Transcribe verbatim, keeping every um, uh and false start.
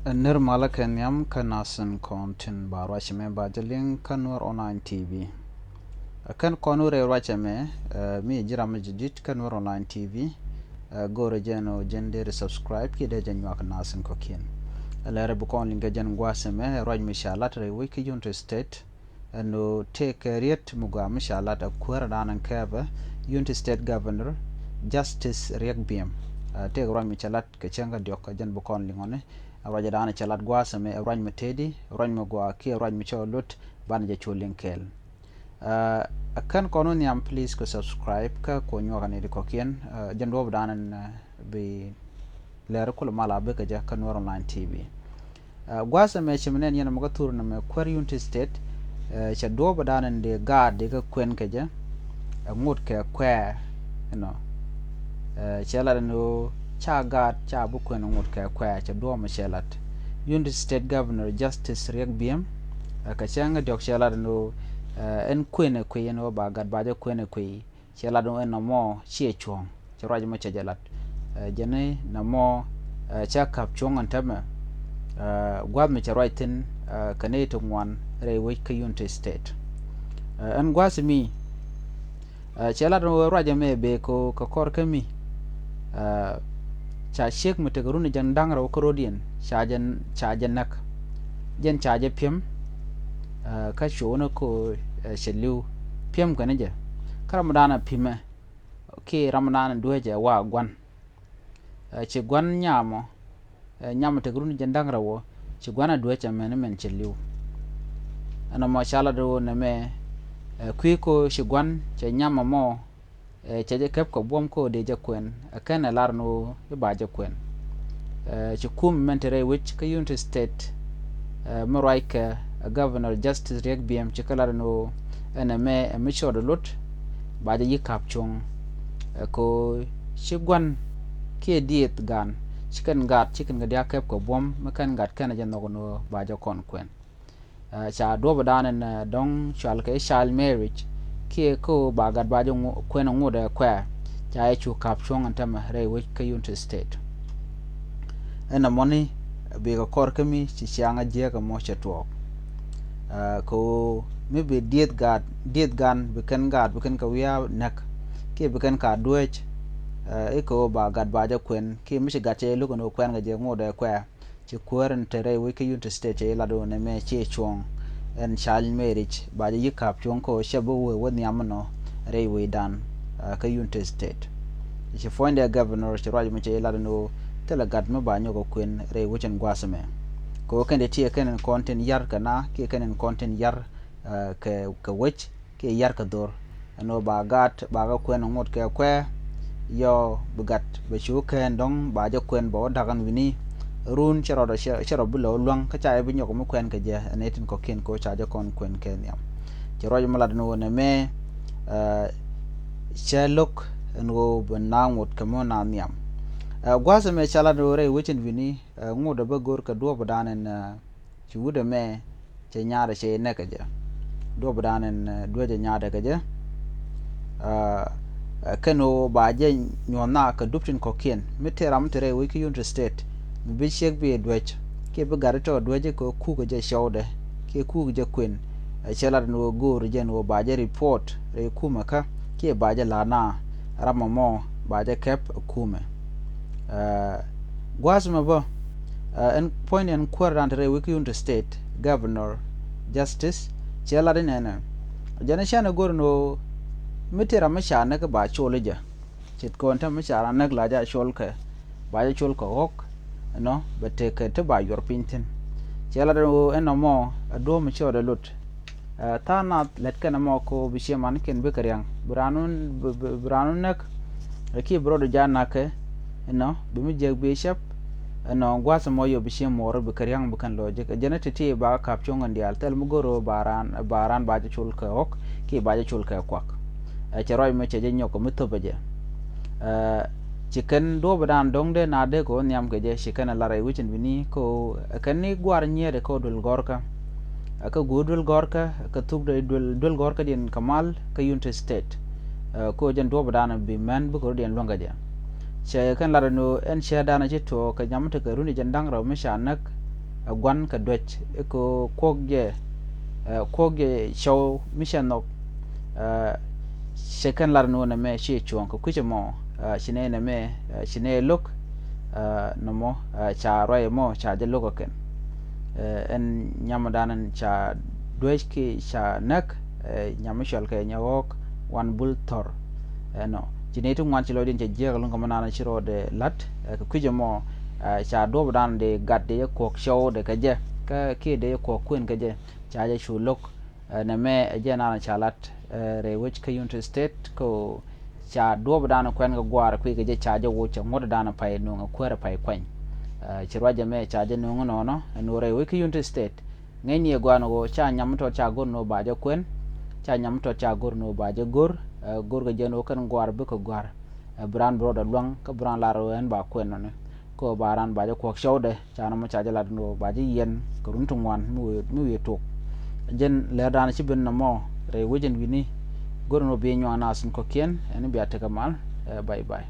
Ɛ nir malä kɛ nhiam kä nasin kɔn tin ba ruac mɛ ba jɛ liŋ kä Nuer Online T V. Ɛ kɛn kɔn wä rɛy ruac mɛ, ɛ, mi ji̱ ram mi jɛ dit kä Nuer Online T V. Ɛ, go̱rɛ jɛn ɔ jɛn deri subscribe kiɛ dee jɛ nyuak nasin kɔkiɛn. Ɛ lɛrɛ bi kɔn liŋ kɛ jɛn gua̱a̱th mɛ, ɛ ruac mi ca lat rɛy wec kä Unity State. Ɛn ɣöö tëëkɛ riet mi gɔaa mi ca lat ɛ kuäärä da̱a̱n ɛn kɛɛpɛ Unity State Governor Justice Riek Biem. Ɛ, tëëkɛ ruac mi ca lat kɛ cäŋ kä diɔ̱k kɛ jɛn bi kɔn liŋɔni. Ɛ ruac da̱a̱n ca lat gua̱a̱th ɛmɛ ɛ ruac mi tëëdi, ruac mi gɔaa kiɛ ruac mi cɔl lut banɛ jɛ cu liŋ kɛɛl. Ɛ, ɛ kɛn kɔn wä nhiam please kɛ subscribe kä kɔ nyuɔk ɛ nɛy ti kɔ̱kiɛn. Ɛ, jɛn duɔ̱ɔ̱p da̱a̱n ɛn, ɛ, bi lɛr kulɛ mal a bikɛ jɛ kä Nuer Online T V. Ɛ, gua̱a̱th ɛmɛ ci mi nɛn yɛn ɛmɛ kä thur nɛmɛ kuäär Unity State, ɛ, cɛ duɔ̱ɔ̱p ɛ da̱a̱n ɛn dee gaat dee kä kuɛn kɛ jɛ, ɛ, ŋot kɛ kuɛɛ, you know. Ɛ, cɛ lat ɛn ɣöö ca gaat ca bi kuɛn ŋot kɛ kuɛɛ, cɛ duɔ̱ɔ̱p ɛmɛ cɛ lat. Unity State Governor Justice Riek Biem, ɛ, kɛ cäŋ kä diɔ̱k cɛ lat ɛn ɣöö, ɛ, ɛn kuɛn ɛ kuiy ɛn ɣöö ba gat ba jɛ kuɛn ɛ kuiy. Cɛ lat ɛn ɣöö ɛn nɔmɔ ciɛ cuɔ̱ɔ̱ŋ. Cɛ ruac mɔ cɛ jɛ lat. Ɛ, jɛn ni nɔmɔ, ɛ, cɛ ka̱p cuɔ̱ŋ ɛn täämɛ. Ɛ, gua̱a̱th mi cɛ ruac thi̱n, ɛ, kɛ nɛy ti ŋuan rɛy wec kä Unity State. Ɛ, ɛn gua̱a̱th mi, ɛ, cɛ lat ɛn ɣöö ruac ɛmɛ bee kɛ ɣöö kɛ kɔr kä mi, ɛ, ca ciek mi tekɛ run jiɛn da̱ŋ rɛw kä rɔ̱diɛn ca jɛ, ca jɛ näk. Jɛn ca jɛ pi̱em, ɛ, kä cuɔ̱ɔ̱ŋ ni kɛ ɣöö, ɛ, cɛ li̱w pi̱em kɛn jɛ. Kä ram mi da̱a̱n a pi̱mɛ kiɛ ram mi da̱a̱n a dueecɛ wa gua̱n. Ɛ, ci gua̱n nyamɔ, ɛ, nyamɔ tekɛ run jiɛn da̱ŋ rɛw ɔ, ci gua̱n a dueecɛ mɛn mɛn cɛ li̱w. Ɛn ɛmɔ ca lat ɣöö nɛmɛ, ɛ, kui̱ kɛ ɣöö ci gua̱n cɛ nyamɔ mɔ, ɛ, cɛ jɛ käp kɛ buɔ̱m kɛ ɣöö dee jɛ kuɛn, ɛ, kɛn ɛ lar ɛn ɣöö i̱ ba jɛ kuɛn. Ɛ, ci kum mɛn te rɛy wec kä Unity State, ɛ, mi ruac kɛ, ɛ, Governor Justice Riek Biem ci kɛ lar ɛn ɣöö ɛn ɛmɛ ɛ mi cɔɔd ɛ lot ba jɛ yi̱k ka̱p cuɔ̱ŋ. Ɛ, kɛ ɣöö ci gua̱n kiɛ dieth gan ci kɛn gat ci kɛn kɛ dia̱a̱k käp kɛ buɔ̱m mi kɛn gat kɛn ɛ jɛ nhɔk ɛn ɣöö ba jɛ kɔn kuɛn. Ɛ, ca duɔ̱ɔ̱p ɛ da̱a̱n ɛn, ɛ, dɔ̱ŋ cual kɛ child marriage kiɛ kä ɣöö ba gat ba jɛ ŋu-, kuɛn ŋot ɛ kuɛɛ ca jɛ cu ka̱p cuɔ̱ŋ ɛn täämɛ rɛy wec kä Unity State. Ɛn ɛmɔni bikɛ kɔr kä mi ci ciaŋ a jiääk ɛmɔ cɛ tuɔɔk. Ɛ, kɛ ɣöö mi bi dieth gaat, dieth gan bi kɛn gaat bi kɛn kɛ wiaa näk kiɛ bi kɛn ka dueec, ɛ, i̱ kɛ ɣöö ba gat ba jɛ kuɛn kiɛ mi ci gat cɛ jɛ lo̱k ɛn ɣöö kuɛn kɛ jɛ ŋot ɛ kuɛɛ. Ci kuäär in te rɛy wec kä Unity State cɛ ilat wun ɛmɛ ciɛ cuɔ̱ɔ̱ŋ ɛn child marriage ba jɛ yi̱k ka̱p cuɔ̱ŋ kä cɛ bi wee wä nhiam inɔ rɛy wecdan, ɛ, kä Unity State. Ci puɔ̱nydɛ governor ci ruac mi cɛ ilat ni ɣöö thilɛ gat mi ba nyɔk ɛ kuën rɛy wec in gua̱a̱th ɛmɛ. Kɛ ɣöö kɛn ti tiɛ kɛn in kɔn tin yar kɛ na kiɛ kɛn in kɔn tin yar, ɛ, kɛ, kɛ wec kiɛ yar kɛ dhor. Ɛn ɣöö ba gaat ba kɛ kuɛn ŋot kɛ kuɛɛ. Yɔ bi gat bɛ cu kɛn dɔ̱ŋ ba jɛ kuɛn bɛ wä da̱k ɛn wi̱ni. Run cɛ rɔɔdɛ cɛ, cɛ rɔ bi lɛ wä luäŋ kä ca jɛ bi nyɔk mi kuɛn kɛ jɛ ɛn ɛ tin kɔ̱kiɛn kɛ ɣöö ca jɛ kɔn kuɛn kɛ nhiam. Cɛ ruac mi lat ɛn ɣöö nɛmɛ, ɛ, cɛ lo̱k ɛn ɣöö bi na ŋot kɛ mi na nhiam. Ɛ, gua̱a̱th ɛmɛ ca lat ɛn ɣöö rɛy wec ɛn wi̱ni, ɛ, ŋot ɛ bä go̱r kɛ duɔ̱ɔ̱p ɛ da̱a̱n ɛn, ɛ, ci wut ɛmɛ cɛ nyaatdɛ cɛ jɛ näk kɛ jɛ. Duɔ̱ɔ̱p ɛ da̱a̱n ɛn, ɛ, duecɛ nyaatdɛ kɛ jɛ. Ɛ, ɛ, kɛn ɣöö ba jɛ nyuɔ̱th na kɛ dup tin kɔ̱kiɛn mi tëë ram mi te rɛy wec kä Unity State mi bi ciek bi jɛ duec kiɛ bi gat tɔ̱ duec kɛ kuk kɛ jɛ cɔwdɛ kiɛ kuk kɛ jɛ kuën. Ɛ, cɛ lat ɛn ɣöö go̱o̱r jɛn ɣöö ba jɛ report rɛy kumɛ kä kiɛ ba jɛ la̱r na ram ɛmɔ ba jɛ kɛp ɛ kumɛ. Ɛ, gua̱a̱th ɛmɛ bä, ɛ, ɛn puɔ̱ny ɛn kuäär dan te rɛy wec kä Unity State Governor Justice cɛ lat inɛnɛ. Jɛn ɛ cɛn ɛ go̱r ɛn ɣöö mi tëë ram mi ca näk ba col i̱ jɛ. Ce̱tkɛ ɣöö ɛn täämɛ mi ca raan näk la jɛ col kɛ, ba jɛ col kɛ ɣɔ̱k, ɛnɔ bɛ tekɛ ti ba yuɔr piny thi̱n. Cɛ lat ɛn ɣöö ɛn nɔmɔ ɛ duɔ̱ɔ̱p mi cɔɔdɛ lot. Ɛ, tha̱a̱ŋ nath lät kɛn ɛmɔ kɛ ɣöö bi ciɛ manikiɛn bikɛ ria̱ŋ bi raan wun, bi, bi, bi raan wun näk. Ɛ, kiɛ bi rɔɔdu jaat na̱kɛ, ɛnɔ bi mi jiäk bi cäp. Ɛnɔ gua̱a̱th ɛmɔ yɔ bi ciɛ muɔɔr bikɛ ria̱ŋ bikɛn lo̱c jek. Ɛ, jɛn ɛ ti̱ti̱ ba ka̱p cuɔ̱ŋ ɛn diaal thil mi go̱r ɣöö ba raan, ba raan ba jɛ col kɛ ɣɔ̱k kiɛ ba jɛ col kɛ kuak. Ɛ, cɛ ruac mi cɛ jɛ nyɔk kɛ mi thöpɛ jɛ. Ɛ, ci kɛn duɔ̱ɔ̱p ɛ da̱a̱n dɔ̱ŋ dee na dee kɛ ɣöö nhiam kɛ jɛ ci kɛn ɛ lar rɛy wec ɛn wi̱ni kɛ ɣöö, ɛ, kɛn ni gua̱a̱r nyiɛɛt ɛ kɛ ɣöö duel gɔ̱rkä. Ɛ, kɛ guur duel gɔ̱rkä, kɛ thuk dee duel, duel gɔ̱rkädiɛn kɛ mal kä Unity State. Ɛ, kɛ ɣöö jɛn duɔ̱ɔ̱p ɛ da̱a̱n bi män bikɛ rɔ̱diɛn luäŋ kɛ jɛ. Cɛ kɛn lat ɛn ɣöö ɛn cäär da̱a̱n ci tuɔɔk kɛ nyam tekɛ runi jɛn da̱ŋ rɛw mi ca näk. ɛ gua̱n kɛ duec i̱ kɛ kuɔk jɛ, ɛ kuɔk jɛ cɔw mi cɛ nhɔk. Ɛ cɛ kɛn lar ni wä nɛmɛ ci cuɔ̱ɔ̱ŋ kɛ kui̱c ɛmɔ, ɛ ci nɛ nɛmɛ, ɛ ci nɛ lo̱k, ɛ nɔmɔ, ɛ ca ruac ɛmɔ ca jɛ lo̱k ɛ kɛn. Ɛ ɛn nyamdan ɛn ca duec ki ca näk, ɛ nyam mi cɔl kɛ nyɛ ɣɔɔk wan bul thɔr. Ɛnɔ ci nɛ ti ŋuan ci lɔcdiɛn cɛ jiäk ɛlɔ̱ŋ kɛ mɛ nan ci rɔɔdɛ la̱t, ɛ kɛ kui̱c ɛmɔ, ɛ ca duɔ̱ɔ̱pdan di gat di jɛ kuɔk cɔwdɛ kɛ jɛ, kä kiɛ di jɛ kuɔk kuën kɛ jɛ, ca jɛ cu lo̱k. Ɛ nɛmɛ ɛ jɛ nan ca lat, ɛ rɛy wec kä Unity State kä ca duɔ̱ɔ̱pdan kuɛn kɛ gua̱a̱r kui̱ kɛ jɛ ca jɛ woc cɛ ŋuɔ̱tdan pay nuŋ ɛ kuäär pay kuany. Ɛ ci ruac ɛmɛ ca jɛ nuŋ nɔnɔ ɛn wä rɛy wec kä Unity State. Ŋäcni ɛ gɔaan ɣöö ca nyam mi tɔt ca go̱r ni ɣöö ba jɛ kuɛn, ca nyam mi tɔt ca go̱r ni ɣöö ba jɛ go̱r, ɛ go̱r kɛ jɛn ɣöö kɛn gua̱a̱r bikɛ gua̱a̱r. Ɛ bi raan bi rɔɔdɛ luaŋ kä bi raan lar ɣöö ɛn ba kuɛn nɔni. Kä ɣöö ba raan ba jɛ kuɔk cɔwdɛ, ca nɔmɔ ca jɛ lat ni ɣöö ba jɛ yiɛn kɛ run ti ŋuan mi wiee, mi wiee tok. Jɛn lɛrdan ci ben nɔmɔ rɛy wec ɛn wi̱ni. Go̱r ni ɣöö bi nyuak naath in kɔ̱kiɛn, ɛn bia tekɛ mal, ɛ bye bye.